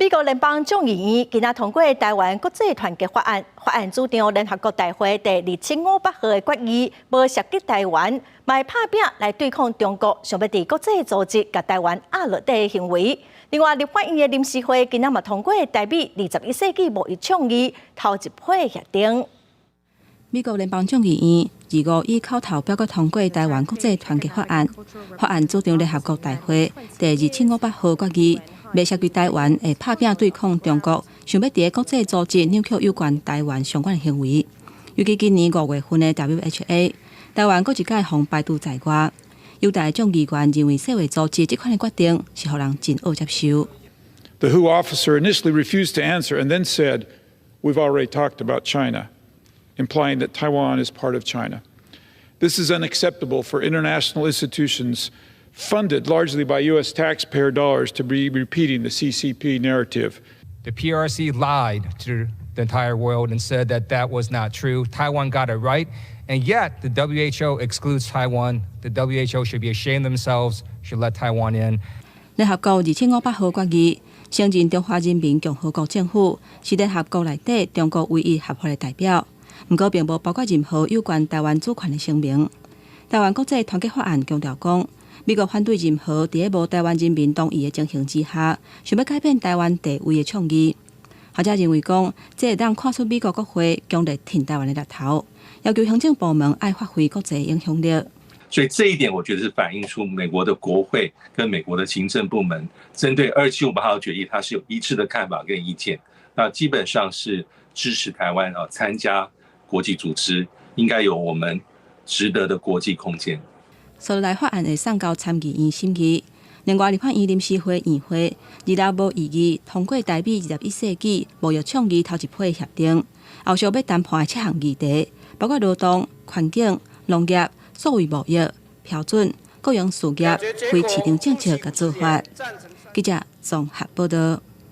美國聯邦眾議院今仔通過台灣國際團結法案，法案主張聯合國大會第二七五八號的決議無涉及台灣，嘛會拍拚來對抗中國想欲佇國際組織共台灣壓落底的行為。另外，立法院的臨時會今仔嘛通過台美二十一世紀貿易倡議頭一批協定。美國聯邦眾議院二五以口頭表決通過台灣國際團結法案，法案主張聯合國大會第二七五八號決議，袂涉及台灣會拍拚對抗中國，想欲佇國際組織扭曲有關台灣相關的行為。尤其今年五月份的 WHA，台灣閣一擺予排除在外。猶大眾議員認為世衛組織這款的決定是予人真惡接受。 The WHO officer initially refused to answer and then said, "We've already talked about China," implying that Taiwan is part of China. This is unacceptable for international institutions funded largely by U.S. taxpayer dollars to be repeating the CCP narrative. The PRC lied to the entire world and said that that was not true. Taiwan got it right. And yet, the WHO excludes Taiwan. The WHO should be ashamed themselves, should let Taiwan in. 聯合國二七五八號決議承認中華人民共和國政府是聯合國內底中國唯一合法的代表，毋過並無包括任何有關台灣主權的聲明。台灣國際團結法案強調講，美國反對任何佇咧無台灣人民同意的情形之下，想欲改變台灣地位的倡議。學者認為講，這會當看出美國國會強烈挺台灣的立頭，要求行政部門愛發揮國際影響力。所以這一點，我覺得是反映出美國的國會跟美國的行政部門針對二七五八號決議，它是有一致的看法跟意見。那基本上是支持台灣啊參加國際組織，應該有我們值得的國際空間。所來法案會送交參議院審議。另外，立法院臨時會院會二六無異議通過台美二十一世紀貿易倡議頭一批協定，後續欲談判的七項議題，包括勞動、環境、農業、數位貿易、標準、國營事業、非市場政策佮做法。記者綜合報道。